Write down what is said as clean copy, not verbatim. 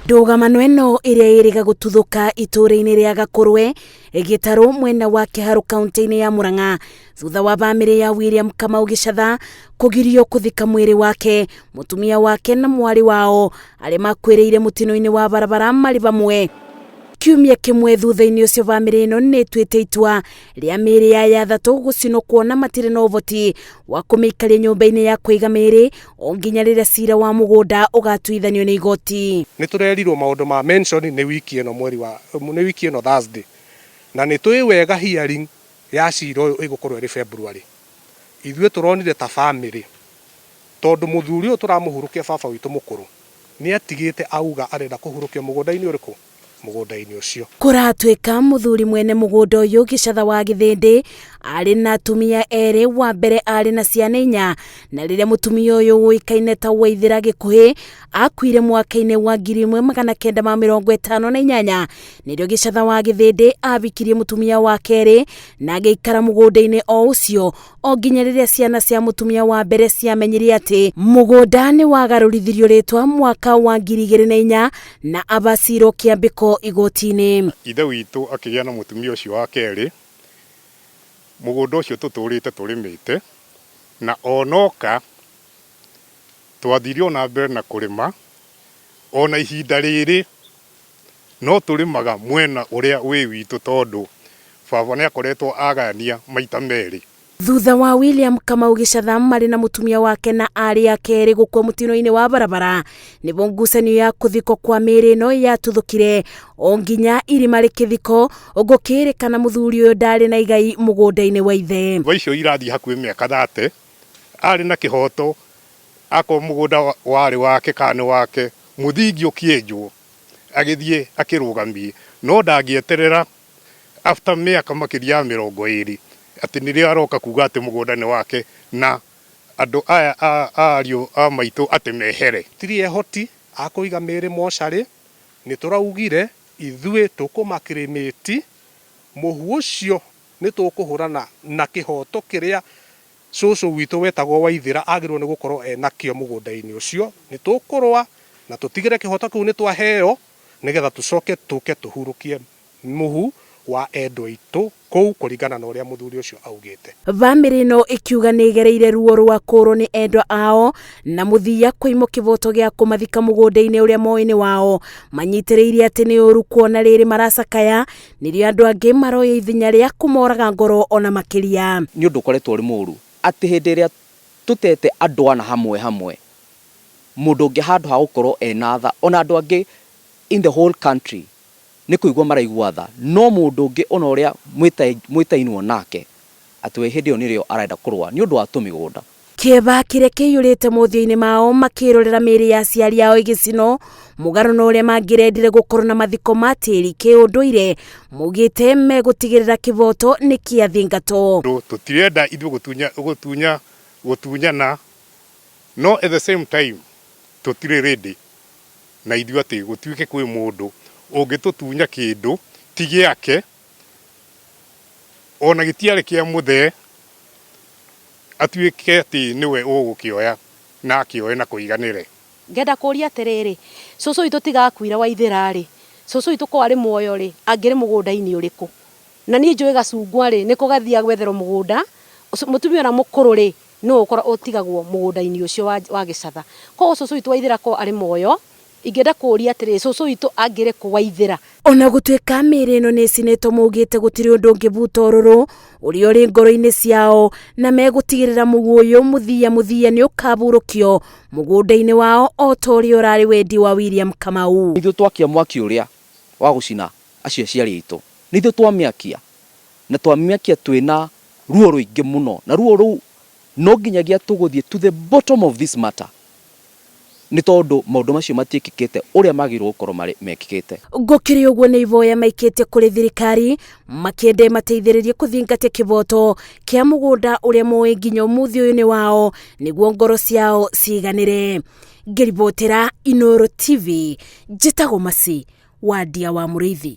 Ndũgamano ĩno ĩrĩa ĩrĩga gũtuthũka itũũra-inĩ rĩa Gakũrwe, Gĩtarũ mwena wa Kĩharũ kaunti-inĩ ya Murang'a thutha wa bamĩrĩ ya William Kamau Gĩcatha kũgirio kũthika mwĩrĩ wake, mũtumia wake na mwarĩ wao arĩa makuĩrĩire mũtino-inĩ wa barabara marĩ bamwe. Kiumia kĩmwe thutha-inĩ ũcio bamĩrĩ ĩno nĩ ĩtuĩte itua rĩa mĩĩrĩ ya yathatũ gũcinwo kuona matirĩ na ũhoti wa kũmĩikaria nyũmba-inĩ ya kũiga mĩĩrĩ o nginya rĩrĩa cira wa mũgũnda ũgatuithanio nĩ igoti. Nĩ tũrerirwo maũndũ ma mention nĩ wiki ĩno mweri wa nĩ wiki ĩno Thursday na nĩ tũĩ wega hearing ya cira ũyũ ĩgũkorwo ĩrĩ February. Ithuĩ tũronire ta family tondũ mũthuri ũyũ tũramũhurũkia baba witũ mũkũrũ nĩ atigĩte auga arenda kũhurũkio mũgũnda-inĩ ũrĩkũ? Mũgũnda-inĩ ũcio. Kũratuĩka mũthuri mwene mũgũnda ũyũ Gĩcatha wa Gĩthĩndĩ arĩ na atumia erĩ, wa mbere arĩ na ciana inya, na rĩrĩa mũtumia ũyũ ũĩkaine ta Waithĩra Gĩkuhĩ akuire mwaka-inĩ wa 1958 nĩrĩo Gĩcatha wa Gĩthĩndĩ abikirie mũtumia wa kerĩ na agĩikara mũgũnda-inĩ o ũcio o nginya rĩrĩa ciana cia mũtumia wa mbere ciamenyire atĩ mũgũnda nĩ wagarũrithirio rĩtwa mwaka wa 2004 na abacirwo kĩambĩko igoti-inĩ. Ithe witũ akĩgĩa na mũtumia ũcio wa kerĩ, mũgũnda ũcio tũtũrĩte tũrĩmĩte, na onoka twathire ona mbere na kũrĩma, ona ihinda rĩrĩ no tũrĩmaga mwena ũrĩa wĩ witũ tondũ baba nĩ akoretwo agayania maita merĩ. Thutha wa William Kamau Gĩcatha marĩ na mũtumia wake na aarĩ ake erĩ gũkua mũtino-inĩ wa barabara, nĩbo ngucanio ya kũthikwo kwa mĩĩrĩ ĩno yatuthũkire o nginya irima rĩkĩthikwo gũkĩrĩkana mũthuri ũyũ ndarĩ na igai mũgũnda-inĩ wa ithe. Thaa icio irathiĩ hakuhĩ mĩaka 30, arĩ na kĩhoto akorwo mũgũnda warĩ wake kana nĩ wake, mũthingi ũkĩenjwo agĩthiĩ akĩrũgamie, no ndangĩeterera after mĩaka makĩria ya 20 atĩ nĩrĩo aroka kuga atĩ mũgũnda nĩ wake na andũ aya a ariũ a maitũ atĩ mehere. Tiri ehoti a kũiga mĩĩrĩ mocarĩ, nĩ tũraugire ithuĩ tũkũmakrimĩti, mũhu ũcio nĩ tũkũhũrana na kĩhoto kĩrĩa cũcũ witũ wetagwo Waithĩra agĩrĩirwo nĩ gũkorwo enakĩo mũgũnda-inĩ ũcio. Nĩ tũkũrũa na tũtigĩre kĩhoto kĩu nĩ twaheo nĩgetha tũcoke tũke tũhurũkie mũhu wa endwa aitũ kũu kũringana na ũrĩa mũthuri ũcio augĩte. Bamĩrĩ ĩno ĩkiuga nĩ ĩgereire ruo rwa kũũrwo nĩ endwa ao na mũthia kũimwo kĩboto gĩa kũmathika mũgũnda-inĩ ũrĩa moĩ nĩ wao. Manyitĩrĩire atĩ nĩ ũru kuona rĩrĩ maracakaya nĩrĩo andũ angĩ maroya ithenya rĩa kũmoraga ngoro ona makĩria. Nĩ ũndũ ũkoretwo ũrĩ mũru atĩ hĩndĩ ĩrĩa tũtete andũ ana hamwe hamwe, mũndũ ũngĩ handũ ha gũkorwo ena tha, ona andũ angĩ in the whole country nĩ kũigua maraigua tha, no mũndũ ũngĩ ona ũrĩa mwĩtainwo nake atĩ we hĩndĩ ĩyo nĩrĩo arenda kũrũa nĩ ũndũ wa tũmĩgũnda. Kĩeba kĩrĩa kĩiyũrĩte mothiũ-inĩ mao makĩrorera mĩĩrĩ ya aciari ao ĩgĩcinwo, mũgarũ na ũrĩa mangĩrendire gũkorwo na mathiko ma tĩri kĩũndũire, maugĩte megũtigĩrĩra kĩboto nĩ kĩathingatwo. Tũtirenda ithuĩ gũtunya gũtunya gũtunyana no at the same time tũtirĩ ready na ithuĩ atĩ gũtuĩke kwĩ mũndũ ũngĩtũtunya kĩndũ ti gĩake ona gĩtiarĩ kĩa mũthee atuĩke atĩ nĩwe ũgũkĩoya na akĩoe na kũiganĩre. Ngenda kũria atĩrĩrĩ, cũcũ witũ tiga akuire Waithĩra rĩ, cũcũ witũ ko arĩ muoyo rĩ, angĩrĩ mũgũnda-inĩ ũrĩkũ? Na niĩ njũĩ gacungwa rĩ, nĩko gathiaga gwetherwo mũgũnda, mũtumia ũrĩa mũkũrũ rĩ, nĩwe ũtigagwo mũgũnda-inĩ ũcio wa Gĩcatha. Koguo cũcũ witũ Waithĩra ko arĩ muoyo, ingĩenda kũria atĩrĩrĩ, cũcũ witũ angĩrĩ kũ Waithĩra? Ona gũtuĩka mĩĩrĩ ĩno nĩ ĩcinĩtwo maugĩte gũtirĩ ũndũ ũngĩbuta ũrũrũ ũrĩa ũrĩ ngoro-inĩ ciao na megũtigĩrĩra mũhu ũyũ mũthia mũthia nĩ ũkaburũkio mũgũnda-inĩ wao o ta ũrĩa ũrarĩ wendi wa William Kamau. Nĩ ithuĩ twakia mwaki ũrĩa wa gũcina acio aciari aitũ, nĩ ithuĩ twamĩakia, na twamĩakia twĩna ruo rũingĩ mũno, na ruo rũu no nginyagia tũgũthiĩ to the bottom of this matter, nĩ tondũ maũndũ macio matiĩkĩkĩte ũrĩa magĩrĩirwo gũkorwo mekĩkĩte. Gũkĩrĩ ũguo nĩ ihoya maikĩtie kũrĩ thirikari makĩende mateithĩrĩrie kũthingatia kĩboto kĩa mũgũnda ũrĩa moĩ nginya ũmũthĩ ũyũ nĩ wao nĩguo ngoro ciao ciganĩre. Ngĩribotera Inooro TV, njĩtagwo Mercy Wandia wa Mũrĩithi.